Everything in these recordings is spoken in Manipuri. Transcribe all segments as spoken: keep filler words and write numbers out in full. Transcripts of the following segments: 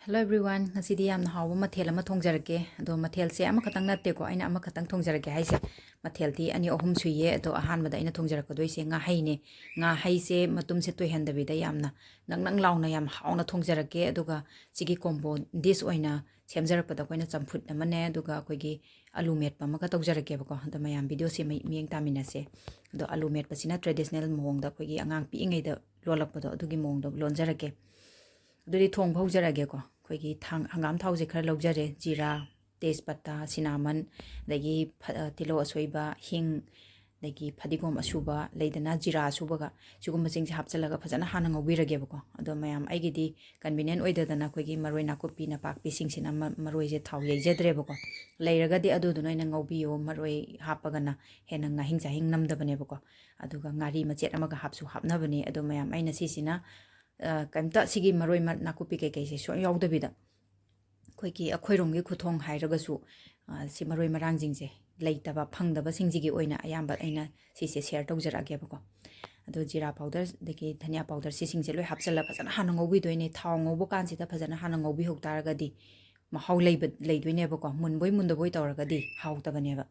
Hello everyone, ꯉꯁꯤꯗꯤ ꯌꯥꯝꯅ ꯍꯥꯎꯕ ꯃꯊꯦꯜ ꯑꯃ ꯊꯣꯡꯖꯔꯛꯀꯦ꯫ ꯑꯗꯣ ꯃꯊꯦꯜꯁꯦ ꯑꯃꯈꯛꯇꯪ ꯅꯠꯇꯦꯀꯣ, ꯑꯩꯅ ꯑꯃꯈꯛꯇꯪ ꯊꯣꯡꯖꯔꯛꯀꯦ ꯍꯥꯏꯁꯦ, ꯃꯊꯦꯜꯗꯤ ꯑꯅꯤ ꯑꯍꯨꯝ ꯁꯨꯏꯌꯦ꯫ ꯑꯗꯣ ꯑꯍꯥꯟꯕꯗ ꯑꯩꯅ ꯊꯣꯡꯖꯔꯛꯀꯗꯣꯏꯁꯦ ꯉꯥꯍꯩꯅꯦ꯫ ꯉꯥꯍꯩꯁꯦ ꯃꯇꯨꯝꯁꯦ ꯇꯣꯏꯍꯟꯗꯕꯤꯗ ꯌꯥꯝꯅ ꯅꯪ ꯅꯪ ꯂꯥꯎꯅ ꯌꯥꯝ ꯍꯥꯎꯅ ꯊꯣꯡꯖꯔꯛꯀꯦ꯫ ꯑꯗꯨꯒ ꯁꯤꯒꯤ combo dish ꯑꯣꯏꯅ ꯁꯦꯝꯖꯔꯛꯄꯗ ꯑꯩꯈꯣꯏꯅ ꯆꯝꯐꯨꯠ ꯑꯃꯅꯦ, ꯑꯗꯨꯒ ꯑꯩꯈꯣꯏꯒꯤ ꯑꯂꯨ ꯃꯦꯠꯄ ꯑꯃꯒ ꯇꯧꯖꯔꯛꯀꯦꯕꯀꯣ꯫ ꯑꯗꯣ ꯃꯌꯥꯝ videoꯁꯦ ꯃꯤ-, ꯃꯤꯠꯌꯦꯡ ꯇꯥꯃꯤꯟꯅꯁꯦ꯫ ꯑꯗꯣ ꯑꯂꯨ ꯃꯦꯠꯄꯁꯤꯅ traditional ꯃꯑꯣꯡꯗ, ꯑꯩꯈꯣꯏꯒꯤ ꯑꯉꯥꯡ ꯄꯤꯛꯏꯉꯩꯗ ꯂꯣꯜꯂꯛꯄꯗꯣ, ꯑꯗꯨꯒꯤ ꯃꯑꯣꯡꯗ ꯂꯣꯟꯖꯔꯛꯀꯦ꯫ ꯑꯗꯨꯗꯤ ꯊꯣꯡꯕ ꯍꯧꯖꯔꯛꯑꯒꯦꯀꯣ꯫ ꯑꯩꯈꯣꯏꯒꯤ ꯊꯥꯡ-, ꯍꯪꯒꯥꯝ ꯊꯥꯎꯁꯦ ꯈꯔ ꯂꯧꯖꯔꯦ, ꯖꯤꯔꯥ, ꯇꯦꯖꯄꯇꯥ, cinnamon, ꯑꯗꯒꯤ ꯐ-, ꯑ, ꯇꯤꯜꯍꯧ ꯑꯁꯣꯏꯕ, ꯍꯤꯡ, ꯑꯗꯒꯤ ꯐꯗꯤꯒꯣꯝ ꯑꯁꯨꯕ ꯂꯩꯗꯅ, ꯖꯤꯔꯥ ꯑꯁꯨꯕꯒ, ꯁꯤꯒꯨꯝꯕꯁꯤꯡꯁꯦ ꯍꯥꯞꯆꯤꯜꯂꯒ ꯐꯖꯅ ꯍꯥꯟꯅ ꯉꯧꯕꯤꯔꯒꯦꯕꯀꯣ꯫ ꯑꯗꯣ ꯃꯌꯥꯝ, ꯑꯩꯒꯤꯗꯤ convenient ꯑꯣꯏꯗꯗꯅ ꯑꯩꯈꯣꯏꯒꯤ ꯃꯔꯣꯏ ꯅꯥꯀꯨꯞꯄꯤ ꯅꯄꯥꯛꯄꯤꯁꯤꯡꯁꯤꯅ ꯃ-, ꯃꯔꯣꯏꯁꯦ ꯊꯥꯎ ꯌꯩꯖꯗ꯭ꯔꯦꯕꯀꯣ꯫ ꯂꯩꯔꯒꯗꯤ ꯑꯗꯨꯗꯨꯅ ꯑꯣꯏꯅ ꯉꯧꯕꯤꯌꯣ, ꯃꯔꯣꯏ ꯍꯥꯞꯄꯒꯅ ꯍꯦꯟꯅ ꯉꯥꯍꯤꯡ ꯆꯥꯍꯤꯡ ꯅꯝꯗꯕꯅꯦꯕꯀꯣ꯫ ꯑꯗꯨꯒ ꯉꯥꯔꯤ ꯃꯆꯦꯠ ꯑꯃꯒ ꯍꯥꯞꯁꯨ ꯍꯥꯞꯅꯕꯅꯦ꯫ ꯑꯗꯣ ꯃꯌꯥꯝ, ꯑꯩꯅ ꯁꯤꯁꯤꯅ, ꯑ, ꯀꯩꯝꯇ ꯁꯤꯒꯤ ꯃꯔꯣꯏ ꯃ-, ꯅꯥꯀꯨꯞꯄꯤ ꯀꯩꯀꯩꯁꯦ ꯁꯨꯡꯌꯥꯎ ꯌꯥꯎꯗꯕꯤꯗ, ꯑꯩꯈꯣꯏꯒꯤ, ꯑꯩꯈꯣꯏꯔꯣꯝꯒꯤ ꯈꯨꯊꯣꯡ ꯍꯥꯏꯔꯒꯁꯨ, ꯑ, ꯁꯤ ꯃꯔꯣꯏ ꯃꯔꯥꯡꯁꯤꯡꯁꯦ ꯂꯩꯇꯕ, ꯐꯪꯗꯕꯁꯤꯡꯁꯤꯒꯤ ꯑꯣꯏꯅ ꯑꯌꯥꯝꯕ ꯑꯩꯅ ꯁꯤꯁꯦ share ꯇꯧꯖꯔꯛꯑꯒꯦꯕꯀꯣ꯫ ꯑꯗꯣ ꯖꯤꯔꯥ powder, ꯑꯗꯒꯤ ꯙꯅꯤꯌꯥ powder, ꯁꯤꯁꯤꯡꯁꯦ ꯂꯣꯏ ꯍꯥꯞꯆꯤꯜꯂꯒ ꯐꯖꯅ ꯍꯥꯟꯅ ꯉꯧꯕꯤꯗꯣꯏꯅꯦ꯫ ꯊꯥꯎ ꯉꯧꯕ ꯀꯥꯟꯁꯤꯗ ꯐꯖꯅ ꯍꯥꯟꯅ ꯉꯧꯕꯤꯍꯧ ꯇꯥꯔꯒꯗꯤ ꯃꯍꯥꯎ ꯂꯩꯕ, ꯂꯩꯗꯣꯏꯅꯦꯕꯀꯣ꯫ ꯃꯨꯟꯕꯣꯏ ꯃꯨꯟꯗꯕꯣꯏ ꯇꯧꯔꯒꯗꯤ ꯍꯥꯎꯇꯕꯅꯦꯕ꯫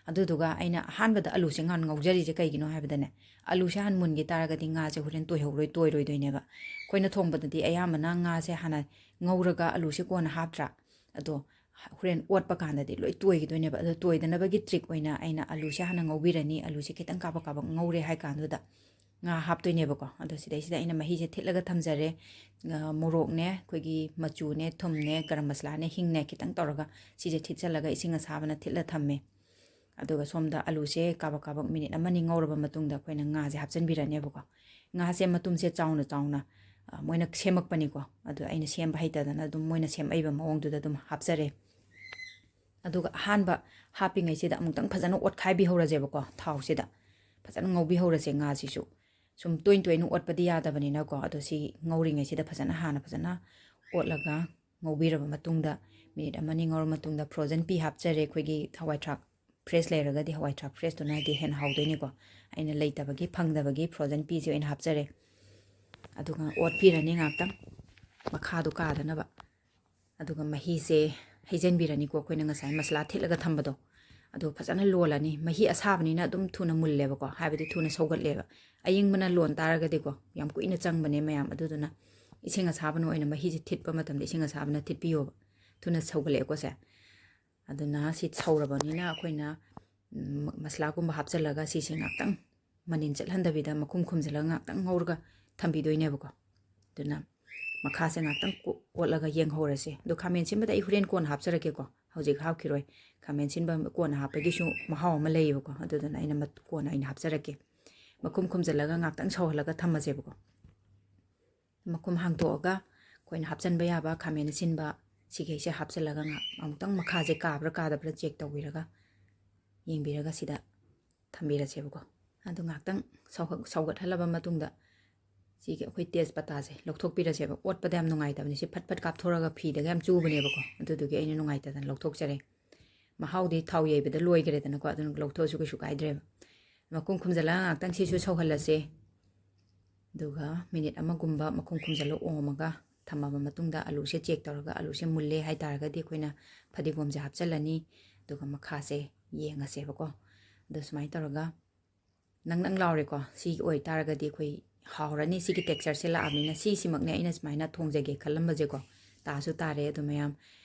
ꯑꯗꯨꯗꯨꯒ ꯑꯩꯅ ꯑꯍꯥꯟꯕꯗ ꯑꯂꯨꯁꯦ ꯉꯥꯟ ꯉꯧꯖꯔꯤꯁꯦ ꯀꯩꯒꯤꯅꯣ ꯍꯥꯏꯕꯗꯅꯦ, ꯑꯂꯨꯁꯦ ꯍꯥꯟꯅ ꯃꯨꯟꯈꯤ ꯇꯥꯔꯒꯗꯤ ꯉꯥꯁꯦ ꯍꯣꯔꯦꯟ ꯇꯣꯏꯍꯧꯔꯣꯏ-, ꯇꯣꯏꯔꯣꯏꯗꯣꯏꯅꯦꯕ꯫ ꯑꯩꯈꯣꯏꯅ ꯊꯣꯡꯕꯗꯗꯤ ꯑꯌꯥꯝꯕꯅ ꯉꯥꯁꯦ ꯍꯥꯟꯅ ꯉꯧꯔꯒ ꯑꯂꯨꯁꯦ ꯀꯣꯟꯅ ꯍꯥꯞꯇ꯭ꯔꯥ? ꯑꯗꯣ ꯍꯣꯔꯦꯟ ꯑꯣꯠꯄ ꯀꯥꯟꯗꯗꯤ ꯂꯣꯏ ꯇꯣꯏꯈꯤꯗꯣꯏꯅꯦꯕ꯫ ꯑꯗꯣ ꯇꯣꯏꯗꯅꯕꯒꯤ trick ꯑꯣꯏꯅ ꯑꯩꯅ ꯑꯂꯨꯁꯦ ꯍꯥꯟꯅ ꯉꯧꯕꯤꯔꯅꯤ꯫ ꯑꯂꯨꯁꯦ ꯈꯤꯇꯪ ꯀꯥꯕꯛ ꯀꯥꯕꯛ ꯉꯧꯔꯦ ꯍꯥꯏ ꯀꯥꯟꯗꯨꯗ ꯉꯥ ꯍꯥꯞꯇꯣꯏꯅꯦꯕꯀꯣ꯫ ꯑꯗꯣ ꯁꯤꯗꯩꯁꯤꯗ ꯑꯩꯅ ꯃꯍꯤꯁꯦ ꯊꯤꯠꯂꯒ ꯊꯝꯖꯔꯦ꯫ ꯑ, ꯃꯣꯔꯣꯛꯅꯦ, ꯑꯩꯈꯣꯏꯒꯤ ꯃꯆꯨꯅꯦ, ꯊꯨꯝꯅꯦ, ꯒꯔꯝ ꯃꯁꯂꯥꯅꯦ, ꯍꯤꯡꯅꯦ ꯈꯤꯇꯪ ꯇꯧꯔꯒ ꯁꯤꯁꯦ ꯊꯤꯠꯆꯜꯂꯒ ꯏꯁꯤꯡ ꯑꯁꯥꯕꯅ ꯊꯤꯠꯂ ꯊꯝꯃꯦ꯫ ꯑꯗꯨꯒ ꯁꯣꯝꯗ ꯑꯂꯨꯁꯦ ꯀꯥꯕꯛ ꯀꯥꯕꯛ minute ꯑꯃꯅꯤ ꯉꯧꯔꯕ ꯃꯇꯨꯡꯗ ꯑꯩꯈꯣꯏꯅ ꯉꯥꯁꯦ ꯍꯥꯞꯆꯤꯟꯕꯤꯔꯅꯦꯕꯀꯣ꯫ ꯉꯥꯁꯦ ꯃꯇꯨꯝꯁꯦ ꯆꯥꯎꯅ ꯆꯥꯎꯅ, ꯑ, ꯃꯣꯏꯅ ꯁꯦꯝꯃꯛꯄꯅꯤꯀꯣ꯫ ꯑꯗꯣ ꯑꯩꯅ ꯁꯦꯝꯕ ꯍꯩꯇꯗꯅ ꯑꯗꯨꯝ ꯃꯣꯏꯅ ꯁꯦꯝꯃꯛꯏꯕ ꯃꯑꯣꯡꯗꯨꯗ ꯑꯗꯨꯝ ꯍꯥꯞꯆꯔꯦ꯫ ꯑꯗꯨꯒ ꯑꯍꯥꯟꯕ ꯍꯥꯞꯄꯤꯉꯩꯁꯤꯗ ꯑꯃꯨꯛꯇꯪ ꯐꯖꯅ ꯑꯣꯠꯈꯥꯏꯕꯤꯍꯧꯔꯁꯦꯕꯀꯣ, ꯊꯥꯎꯁꯤꯗ ꯐꯖꯅ ꯉꯧꯕꯤꯍꯧꯔꯁꯦ ꯉꯥꯁꯤꯁꯨ꯫ ꯁꯨꯝ ꯇꯣꯏ ꯇꯣꯏꯅ ꯑꯣꯠꯄꯗꯤ ꯌꯥꯗꯕꯅꯤꯅꯀꯣ꯫ ꯑꯗꯣ ꯁꯤ ꯉꯧꯔꯤꯉꯩꯁꯤꯗ ꯐꯖꯅ, ꯍꯥꯟꯅ ꯐꯖꯅ ꯑꯣꯠꯂꯒ ꯉꯧꯕꯤꯔꯕ ꯃꯇꯨꯡꯗ, minute ꯑꯃꯅꯤ ꯉꯧꯔꯕ ꯃꯇꯨꯡꯗ frozen ꯄꯤ ꯍꯥꯞꯆꯔꯦ꯫ ꯑꯩꯈꯣꯏꯒꯤ ꯍꯋꯥꯏ ꯊ꯭ꯔꯥꯛ fresh ꯂꯩꯔꯒꯗꯤ, ꯍꯋꯥꯏ ꯊ꯭ꯔꯥꯛ freshꯇꯨꯅꯗꯤ ꯍꯦꯟꯅ ꯍꯥꯎꯗꯣꯏꯅꯤꯀꯣ꯫ ꯑꯩꯅ ꯂꯩꯇꯕꯒꯤ, ꯐꯪꯗꯕꯒꯤ frozen ꯄꯤꯁꯦ ꯑꯣꯏꯅ ꯍꯥꯞꯆꯔꯦ꯫ ꯑꯗꯨꯒ ꯑꯣꯠꯄꯤꯔꯅꯤ ꯉꯥꯛꯇꯪ, ꯃꯈꯥꯗꯣ ꯀꯥꯗꯅꯕ꯫ ꯑꯗꯨꯒ ꯃꯍꯤꯁꯦ ꯍꯩꯖꯤꯟꯕꯤꯔꯅꯤꯀꯣ, ꯑꯩꯈꯣꯏꯅ ꯉꯁꯥꯏ ꯃꯁꯂꯥ ꯊꯤꯠꯂꯒ ꯊꯝꯕꯗꯣ꯫ ꯑꯗꯨ ꯐꯖꯅ ꯂꯣꯜꯂꯅꯤ꯫ ꯃꯍꯤ ꯑꯁꯥꯕꯅꯤꯅ ꯑꯗꯨꯝ ꯊꯨꯅ ꯃꯨꯜꯂꯦꯕꯀꯣ, ꯍꯥꯏꯕꯗꯤ ꯊꯨꯅ ꯁꯧꯒꯠꯂꯦꯕ꯫ ꯑꯏꯪꯕꯅ ꯂꯣꯟ ꯇꯥꯔꯒꯗꯤꯀꯣ, ꯌꯥꯝ ꯀꯨꯏꯅ ꯆꯪꯕꯅꯦ ꯃꯌꯥꯝ꯫ ꯑꯗꯨꯗꯨꯅ ꯏꯁꯤꯡ ꯑꯁꯥꯕꯅ ꯑꯣꯏꯅ ꯃꯍꯤꯁꯦ ꯊꯤꯠꯄ ꯃꯇꯝꯗ ꯏꯁꯤꯡ ꯑꯁꯥꯕꯅ ꯊꯤꯠꯄꯤꯌꯣꯕ꯫ ꯊꯨꯅ ꯁꯧꯒꯠꯂꯛꯑꯦꯀꯣ ꯁꯦ꯫ ꯑꯗꯨꯅ ꯁꯤ ꯁꯧꯔꯕꯅꯤꯅ ꯑꯩꯈꯣꯏꯅ, ꯎꯝ, ꯃꯁꯂꯥꯒꯨꯝꯕ ꯍꯥꯞꯆꯤꯜꯂꯒ ꯁꯤꯁꯦ ꯉꯥꯛꯇꯪ ꯃꯅꯤꯟ ꯆꯠꯍꯟꯗꯕꯤꯗ ꯃꯈꯨꯝ ꯈꯨꯝꯖꯤꯜꯂꯒ ꯉꯥꯛꯇꯪ ꯉꯧꯔꯒ ꯊꯝꯕꯤꯗꯣꯏꯅꯦꯕꯀꯣ꯫ ꯑꯗꯨꯅ ꯃꯈꯥꯁꯦ ꯉꯥꯛꯇꯪ ꯀꯣ-, ꯑꯣꯠꯂꯒ ꯌꯦꯡꯍꯧꯔꯁꯦ꯫ ꯑꯗꯣ ꯈꯥꯃꯦꯟ ꯑꯁꯤꯟꯕꯗ ꯑꯩ ꯍꯣꯔꯦꯟ ꯀꯣꯟꯅ ꯍꯥꯞꯆꯔꯛꯀꯦꯀꯣ, ꯍꯧꯖꯤꯛ ꯍꯥꯞꯈꯤꯔꯣꯏ꯫ ꯈꯥꯃꯦꯟ ꯑꯁꯤꯟꯕ ꯀꯣꯟꯅ ꯍꯥꯞꯄꯒꯤꯁꯨ ꯃꯍꯥꯎ ꯑꯃ ꯂꯩꯌꯦꯕꯀꯣ, ꯑꯗꯨꯗꯨꯅ ꯑꯩꯅ ꯃꯠ-, ꯀꯣꯟꯅ ꯑꯩꯅ ꯍꯥꯞꯆꯔꯛꯀꯦ꯫ ꯃꯈꯨꯝ ꯈꯨꯝꯖꯤꯜꯂꯒ ꯉꯥꯛꯇꯪ ꯁꯧꯍꯜꯂꯒ ꯊꯝꯃꯁꯦꯕꯀꯣ꯫ ꯃꯈꯨꯝ ꯍꯥꯡꯗꯣꯛꯑꯒ ꯑꯩꯈꯣꯏꯅ ꯍꯥꯞꯆꯤꯟꯕ ꯌꯥꯕ ꯈꯥꯃꯦꯟ ꯑꯁꯤꯟꯕ ꯁꯤꯈꯩꯁꯦ ꯍꯥꯞꯆꯤꯜꯂꯒ ꯉꯥ-, ꯑꯃꯨꯛꯇꯪ ꯃꯈꯥꯁꯦ ꯀꯥꯕ꯭ꯔꯥ ꯀꯥꯗꯕ꯭ꯔꯥ ꯆꯦꯛ ꯇꯧꯕꯤꯔꯒ, ꯌꯦꯡꯕꯤꯔꯒ ꯁꯤꯗ ꯊꯝꯕꯤꯔꯁꯦꯕꯀꯣ꯫ ꯑꯗꯨ ꯉꯥꯛꯇꯪ ꯁꯧꯒꯠ-, ꯁꯧꯒꯠꯍꯜꯂꯕ ꯃꯇꯨꯡꯗ ꯁꯤꯒꯤ ꯑꯩꯈꯣꯏ ꯇꯦꯖꯄꯇꯥꯁꯦ ꯂꯧꯊꯣꯛꯄꯤꯔꯁꯦꯕ꯫ ꯑꯣꯠꯄꯗ ꯌꯥꯝ ꯅꯨꯡꯉꯥꯏꯇꯕꯅꯤ꯫ ꯁꯤ ꯐꯠ ꯐꯠ ꯀꯥꯞꯊꯣꯔꯒ ꯐꯤꯗꯒ ꯌꯥꯝ ꯆꯨꯕꯅꯦꯕꯀꯣ꯫ ꯑꯗꯨꯗꯨꯒꯤ ꯑꯩꯅ ꯅꯨꯡꯉꯥꯏꯇꯗꯅ ꯂꯧꯊꯣꯛꯆꯔꯦ꯫ ꯃꯍꯥꯎꯗꯤ ꯊꯥꯎ ꯌꯩꯕꯗ ꯂꯣꯏꯈ꯭ꯔꯦꯗꯅꯀꯣ, ꯑꯗꯨꯅ ꯂꯧꯊꯣꯛꯑꯁꯨ ꯀꯩꯁꯨ ꯀꯥꯏꯗ꯭ꯔꯦꯕ꯫ ꯃꯈꯨꯝ ꯈꯨꯝꯖꯤꯜꯂꯒ ꯉꯥꯛꯇꯪ ꯁꯤꯁꯨ ꯁꯧꯍꯜꯂꯁꯦ꯫ ꯑꯗꯨꯒ ꯃꯤꯅꯤꯠ ꯑꯃꯒꯨꯝꯕ ꯃꯈꯨꯝ ꯈꯨꯝꯖꯤꯜꯂ ꯑꯣꯝꯃꯒ ꯊꯝꯃꯕ ꯃꯇꯨꯡꯗ ꯑꯂꯨꯁꯦ ꯆꯦꯛ ꯇꯧꯔꯒ, ꯑꯂꯨꯁꯦ ꯃꯨꯜꯂꯦ ꯍꯥꯏꯇꯥꯔꯒꯗꯤ ꯑꯩꯈꯣꯏꯅ ꯐꯗꯤꯒꯣꯝꯁꯦ ꯍꯥꯞꯆꯤꯜꯂꯅꯤ꯫ ꯑꯗꯨꯒ ꯃꯈꯥꯁꯦ ꯌꯦꯡꯉꯁꯦꯕꯀꯣ꯫ ꯑꯗꯣ ꯁꯨꯃꯥꯏꯅ ꯇꯧꯔꯒ ꯅꯪ ꯅꯪ ꯂꯥꯎꯔꯦꯀꯣ꯫ ꯁꯤ ꯑꯣꯏꯇꯥꯔꯒꯗꯤ ꯑꯩꯈꯣꯏ ꯍꯥꯎꯔꯅꯤ꯫ ꯁꯤꯒꯤ textureꯁꯦ ꯂꯥꯛꯑꯕꯅꯤꯅ ꯁꯤꯁꯤꯃꯛꯅꯦ ꯑꯩꯅ ꯁꯨꯃꯥꯏꯅ ꯊꯣꯡꯖꯒꯦ ꯈꯜꯂꯝꯕꯁꯦꯀꯣ꯫ ꯇꯥꯁꯨ ꯇꯥꯔꯦ꯫ ꯑꯗꯣ ꯃꯌꯥꯝ,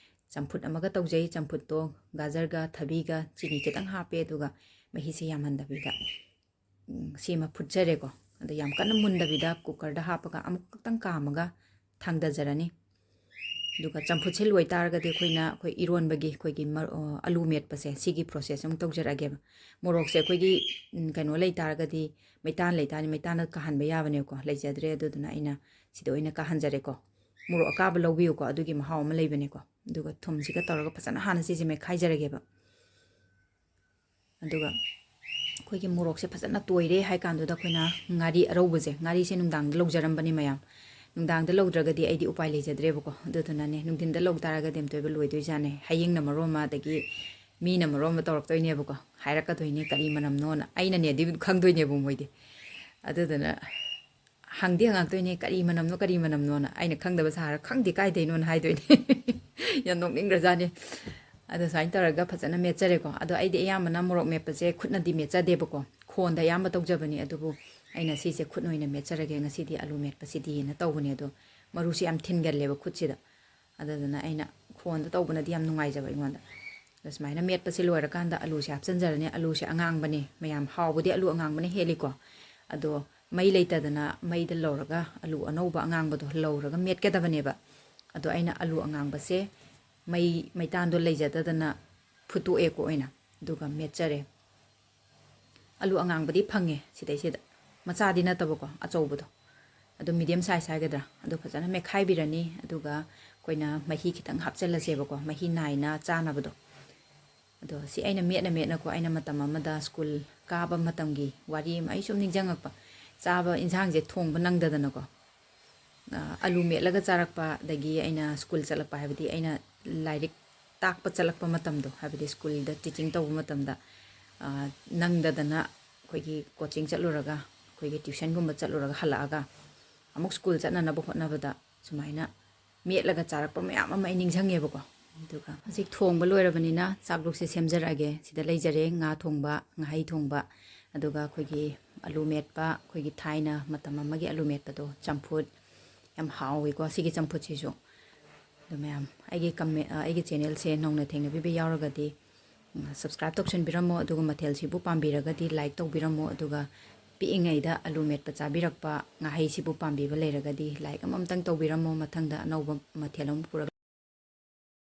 ꯆꯝꯐꯨꯠ ꯑꯃꯒ ꯇꯧꯖꯩ꯫ ꯆꯝꯐꯨꯠꯇꯣ ꯒꯥꯖꯔꯒ ꯊꯕꯤꯒ ꯆꯤꯅꯤ ꯈꯤꯇꯪ ꯍꯥꯞꯄꯦ, ꯑꯗꯨꯒ ꯃꯍꯤꯁꯦ ꯌꯥꯝꯍꯟꯗꯕꯤꯗ, ꯎꯝ, ꯁꯤꯃ ꯐꯨꯠꯆꯔꯦꯀꯣ꯫ ꯑꯗꯣ ꯌꯥꯝ ꯀꯟꯅ ꯃꯨꯟꯗꯕꯤꯗ cookerꯗ ꯍꯥꯞꯄꯒ ꯑꯃꯨꯛ ꯈꯛꯇꯪ ꯀꯥꯝꯃꯒ ꯊꯥꯡꯗꯖꯔꯅꯤ꯫ ꯑꯗꯨꯒ ꯆꯝꯐꯨꯠꯁꯦ ꯂꯣꯏꯇꯥꯔꯒꯗꯤ ꯑꯩꯈꯣꯏꯅ, ꯑꯩꯈꯣꯏ ꯏꯔꯣꯟꯕꯒꯤ ꯑꯩꯈꯣꯏꯒꯤ ꯃꯔ-, ꯑ, ꯑꯂꯨ ꯃꯦꯠꯄꯁꯦ, ꯁꯤꯒꯤ process ꯑꯃꯨꯛ ꯇꯧꯖꯔꯛꯑꯒꯦꯕ꯫ ꯃꯣꯔꯣꯛꯁꯦ ꯑꯩꯈꯣꯏꯒꯤ, ꯎꯝ, ꯀꯩꯅꯣ ꯂꯩꯇꯥꯔꯒꯗꯤ, ꯃꯩꯇꯥꯟ ꯂꯩꯇꯥꯔꯗꯤ ꯃꯩꯇꯥꯟꯗ ꯀꯥꯍꯟꯕ ꯌꯥꯕꯅꯦꯕꯀꯣ꯫ ꯂꯩꯖꯗ꯭ꯔꯦ, ꯑꯗꯨꯗꯨꯅ ꯑꯩꯅ ꯁꯤꯗ ꯑꯣꯏꯅ ꯀꯥꯍꯟꯖꯔꯦꯀꯣ꯫ ꯃꯣꯔꯣꯛ ꯑꯀꯥꯕ ꯂꯧꯕꯤꯌꯨꯀꯣ, ꯑꯗꯨꯒꯤ ꯃꯍꯥꯎ ꯑꯃ ꯂꯩꯕꯅꯦꯀꯣ꯫ ꯑꯗꯨꯒ ꯊꯨꯝꯁꯤꯒ ꯇꯧꯔꯒ ꯐꯖꯅ ꯍꯥꯟꯅ ꯁꯤꯁꯦ ꯃꯦꯠꯈꯥꯏꯖꯔꯒꯦꯕ꯫ ꯑꯗꯨꯒ ꯑꯩꯈꯣꯏꯒꯤ ꯃꯣꯔꯣꯛꯁꯦ ꯐꯖꯅ ꯇꯣꯏꯔꯦ ꯍꯥꯏ ꯀꯥꯟꯗꯨꯗ ꯑꯩꯈꯣꯏꯅ ꯉꯥꯔꯤ ꯑꯔꯧꯕꯁꯦ, ꯉꯥꯔꯤꯁꯦ ꯅꯨꯡꯗꯥꯡꯗ ꯂꯧꯖꯔꯝꯕꯅꯤ ꯃꯌꯥꯝ꯫ ꯅꯨꯡꯗꯥꯡꯗ ꯂꯧꯗ꯭ꯔꯒꯗꯤ ꯑꯩꯗꯤ ꯎꯄꯥꯏ ꯂꯩꯖꯗ꯭ꯔꯦꯕꯀꯣ꯫ ꯑꯗꯨꯗꯨꯅꯅꯦ, ꯅꯨꯡꯊꯤꯟꯗ ꯂꯧ ꯇꯥꯔꯒꯗꯤ ꯑꯝꯇꯣꯏꯕ ꯂꯣꯏꯗꯣꯏꯖꯥꯠꯅꯦ꯫ ꯍꯌꯦꯡꯅ ꯃꯔꯣꯟ ꯑꯃ, ꯑꯗꯒꯤ ꯃꯤꯅ ꯃꯔꯣꯟ ꯑꯃ ꯇꯧꯔꯛꯇꯣꯏꯅꯦꯕꯀꯣ꯫ ꯍꯥꯏꯔꯛꯀꯗꯣꯏꯅꯦ ꯀꯔꯤ ꯃꯅꯝꯅꯣꯅ꯫ ꯑꯩꯅꯅꯦ ꯑꯗꯨ ꯈꯪꯗꯣꯏꯅꯦꯕ ꯃꯣꯏꯗꯤ꯫ ꯑꯗꯨꯗꯨꯅ ꯍꯪꯗꯤ ꯍꯪꯉꯛꯇꯣꯏꯅꯦ, "ꯀꯔꯤ ꯃꯅꯝꯅꯣ, ꯀꯔꯤ ꯃꯅꯝꯅꯣꯅ?" ꯑꯩꯅ ꯈꯪꯗꯕ ꯁꯥꯔ, "ꯈꯪꯗꯦ, ꯀꯥꯏꯗꯩꯅꯣꯅ?" ꯍꯥꯏꯗꯣꯏꯅꯦ꯫ ꯌꯥꯝ ꯅꯣꯛꯅꯤꯡꯈ꯭ꯔꯖꯥꯠꯅꯤ꯫ ꯑꯗꯣ ꯁꯨꯃꯥꯏꯅ ꯇꯧꯔꯒ ꯐꯖꯅ ꯃꯦꯠꯆꯔꯦꯀꯣ꯫ ꯑꯗꯣ ꯑꯩꯗꯤ ꯑꯌꯥꯝꯕꯅ ꯃꯣꯔꯣꯛ ꯃꯦꯠꯄꯁꯦ ꯈꯨꯠꯅꯗꯤ ꯃꯦꯠꯆꯗꯦꯕꯀꯣ, ꯈꯣꯟꯗ ꯑꯌꯥꯝꯕ ꯇꯧꯖꯕꯅꯤ꯫ ꯑꯗꯨꯕꯨ ꯑꯩꯅ ꯁꯤꯁꯦ ꯈꯨꯠ ꯑꯣꯏꯅ ꯃꯦꯠꯆꯔꯒꯦ ꯉꯁꯤꯗꯤ, ꯑꯂꯨ ꯃꯦꯠꯄꯁꯤꯗꯤꯅ ꯇꯧꯕꯅꯦ꯫ ꯑꯗꯣ ꯃꯔꯨꯁꯦ ꯌꯥꯝ ꯊꯤꯟꯒꯜꯂꯦꯕ ꯈꯨꯠꯁꯤꯗ, ꯑꯗꯨꯗꯨꯅ ꯑꯩꯅ ꯈꯣꯟꯗ ꯇꯧꯕꯅꯗꯤ ꯌꯥꯝ ꯅꯨꯡꯉꯥꯏꯖꯕ ꯑꯩꯉꯣꯟꯗ꯫ ꯑꯗꯣ ꯁꯨꯃꯥꯏꯅ ꯃꯦꯠꯄꯁꯦ ꯂꯣꯏꯔꯀꯥꯟꯗ ꯑꯂꯨꯁꯦ ꯍꯥꯞꯆꯤꯟꯖꯔꯅꯤ꯫ ꯑꯂꯨꯁꯦ ꯑꯉꯥꯡꯕꯅꯦ ꯃꯌꯥꯝ, ꯍꯥꯎꯕꯗꯤ ꯑꯂꯨ ꯑꯉꯥꯡꯕꯅ ꯍꯦꯜꯂꯤꯀꯣ꯫ ꯑꯗꯣ ꯃꯩ ꯂꯩꯇꯗꯅ ꯃꯩꯗ ꯂꯧꯔꯒ, ꯑꯂꯨ ꯑꯅꯧꯕ ꯑꯉꯥꯡꯕꯗꯣ ꯂꯧꯔꯒ ꯃꯦꯠꯀꯗꯕꯅꯦꯕ꯫ ꯑꯗꯣ ꯑꯩꯅ ꯑꯂꯨ ꯑꯉꯥꯡꯕꯁꯦ ꯃꯩ, ꯃꯩꯇꯥꯟꯗꯣ ꯂꯩꯖꯗꯗꯅ ꯐꯨꯠꯇꯣꯛꯑꯦꯀꯣ ꯑꯣꯏꯅ, ꯑꯗꯨꯒ ꯃꯦꯠꯆꯔꯦ꯫ ꯑꯂꯨ ꯑꯉꯥꯡꯕꯗꯤ ꯐꯪꯉꯦ ꯁꯤꯗꯩꯁꯤꯗ, ꯃꯆꯥꯗꯤ ꯅꯠꯇꯕꯀꯣ, ꯑꯆꯧꯕꯗꯣ, ꯑꯗꯨ medium size ꯍꯥꯏꯒꯗ꯭ꯔꯥ, ꯑꯗꯨ ꯐꯖꯅ ꯃꯦꯠꯈꯥꯏꯕꯤꯔꯅꯤ꯫ ꯑꯗꯨꯒ ꯑꯩꯈꯣꯏꯅ ꯃꯍꯤ ꯈꯤꯇꯪ ꯍꯥꯞꯆꯤꯜꯂꯁꯦꯕꯀꯣ, ꯃꯍꯤ ꯅꯥꯏꯅ ꯆꯥꯅꯕꯗꯣ꯫ ꯑꯗꯣ ꯁꯤ ꯑꯩꯅ ꯃꯦꯠꯅ ꯃꯦꯠꯅꯀꯣ, ꯑꯩꯅ ꯃꯇꯝ ꯑꯃꯗ ꯁ꯭ꯀꯨꯜ ꯀꯥꯕ ꯃꯇꯝꯒꯤ ꯋꯥꯔꯤ ꯑꯃ ꯑꯩ ꯁꯨꯝ ꯅꯤꯡꯁꯤꯡꯉꯛꯄ, ꯆꯥꯕ ꯏꯟꯁꯥꯡꯁꯦ ꯊꯣꯡꯕ ꯅꯪꯗꯗꯅꯀꯣ, ꯑ, ꯑꯂꯨ ꯃꯦꯠꯂꯒ ꯆꯥꯔꯛꯄ, ꯑꯗꯒꯤ ꯑꯩꯅ ꯁ꯭ꯀꯨꯜ ꯆꯠꯂꯛꯄ, ꯍꯥꯏꯕꯗꯤ ꯑꯩꯅ ꯂꯥꯏꯔꯤꯛ ꯇꯥꯛꯄ ꯆꯠꯂꯛꯄ ꯃꯇꯝꯗꯣ, ꯍꯥꯏꯕꯗꯤ ꯁ꯭ꯀꯨꯜꯗ teaching ꯇꯧꯕ ꯃꯇꯝꯗ, ꯑ, ꯅꯪꯗꯗꯅ ꯑꯩꯈꯣꯏꯒꯤ coaching ꯆꯠꯂꯨꯔꯒ, ꯑꯩꯈꯣꯏꯒꯤ tuitionꯒꯨꯝꯕ ꯆꯠꯂꯨꯔꯒ ꯍꯜꯂꯛꯑꯒ ꯑꯃꯨꯛ ꯁ꯭ꯀꯨꯜ ꯆꯠꯅꯅꯕ ꯍꯣꯠꯅꯕꯗ ꯁꯨꯃꯥꯏꯅ ꯃꯦꯠꯂꯒ ꯆꯥꯔꯛꯄ ꯃꯌꯥꯝ ꯑꯃ ꯑꯩ ꯅꯤꯡꯁꯤꯡꯉꯦꯕꯀꯣ꯫ ꯑꯗꯨꯒ ꯍꯧꯖꯤꯛ ꯊꯣꯡꯕ ꯂꯣꯏꯔꯕꯅꯤꯅ ꯆꯥꯛꯂꯨꯛꯁꯦ ꯁꯦꯝꯖꯔꯛꯑꯒꯦ꯫ ꯁꯤꯗ ꯂꯩꯖꯔꯦ ꯉꯥ ꯊꯣꯡꯕ, ꯉꯥꯍꯩ ꯊꯣꯡꯕ, ꯑꯗꯨꯒ ꯑꯩꯈꯣꯏꯒꯤ ꯑꯂꯨ ꯃꯦꯠꯄ, ꯑꯩꯈꯣꯏꯒꯤ ꯊꯥꯏꯅ ꯃꯇꯝ ꯑꯃꯒꯤ ꯑꯂꯨ ꯃꯦꯠꯄꯗꯣ, ꯆꯝꯐꯨꯠ꯫ ꯌꯥꯝ ꯍꯥꯎꯋꯤꯀꯣ ꯁꯤꯒꯤ ꯆꯝꯐꯨꯠꯁꯤꯁꯨ꯫ ꯑꯗꯣ ꯃꯌꯥꯝ, ꯑꯩꯒꯤ ꯀꯃꯦ-, ꯑ, ꯑꯩꯒꯤ channelꯁꯦ ꯅꯧꯅ ꯊꯦꯡꯅꯕꯤꯕ ꯌꯥꯎꯔꯒꯗꯤ, ꯎꯝ, subscribe ꯇꯧꯁꯟꯕꯤꯔꯝꯃꯣ, ꯑꯗꯨꯒ ꯃꯊꯦꯜꯁꯤꯕꯨ ꯄꯥꯝꯕꯤꯔꯒꯗꯤ like ꯇꯧꯕꯤꯔꯝꯃꯣ, ꯑꯗꯨꯒ ꯄꯤꯛꯏꯉꯩꯗ ꯑꯂꯨ ꯃꯦꯠꯄ ꯆꯥꯕꯤꯔꯛꯄ, ꯉꯥꯍꯩꯁꯤꯕꯨ ꯄꯥꯝꯕꯤꯕ ꯂꯩꯔꯒꯗꯤ like ꯑꯃꯃꯝꯇꯪ ꯇꯧꯕꯤꯔꯝꯃꯣ, ꯃꯊꯪꯗ ꯑꯅꯧꯕ ꯃꯊꯦꯜ ꯑꯃ ꯄꯨꯔꯛ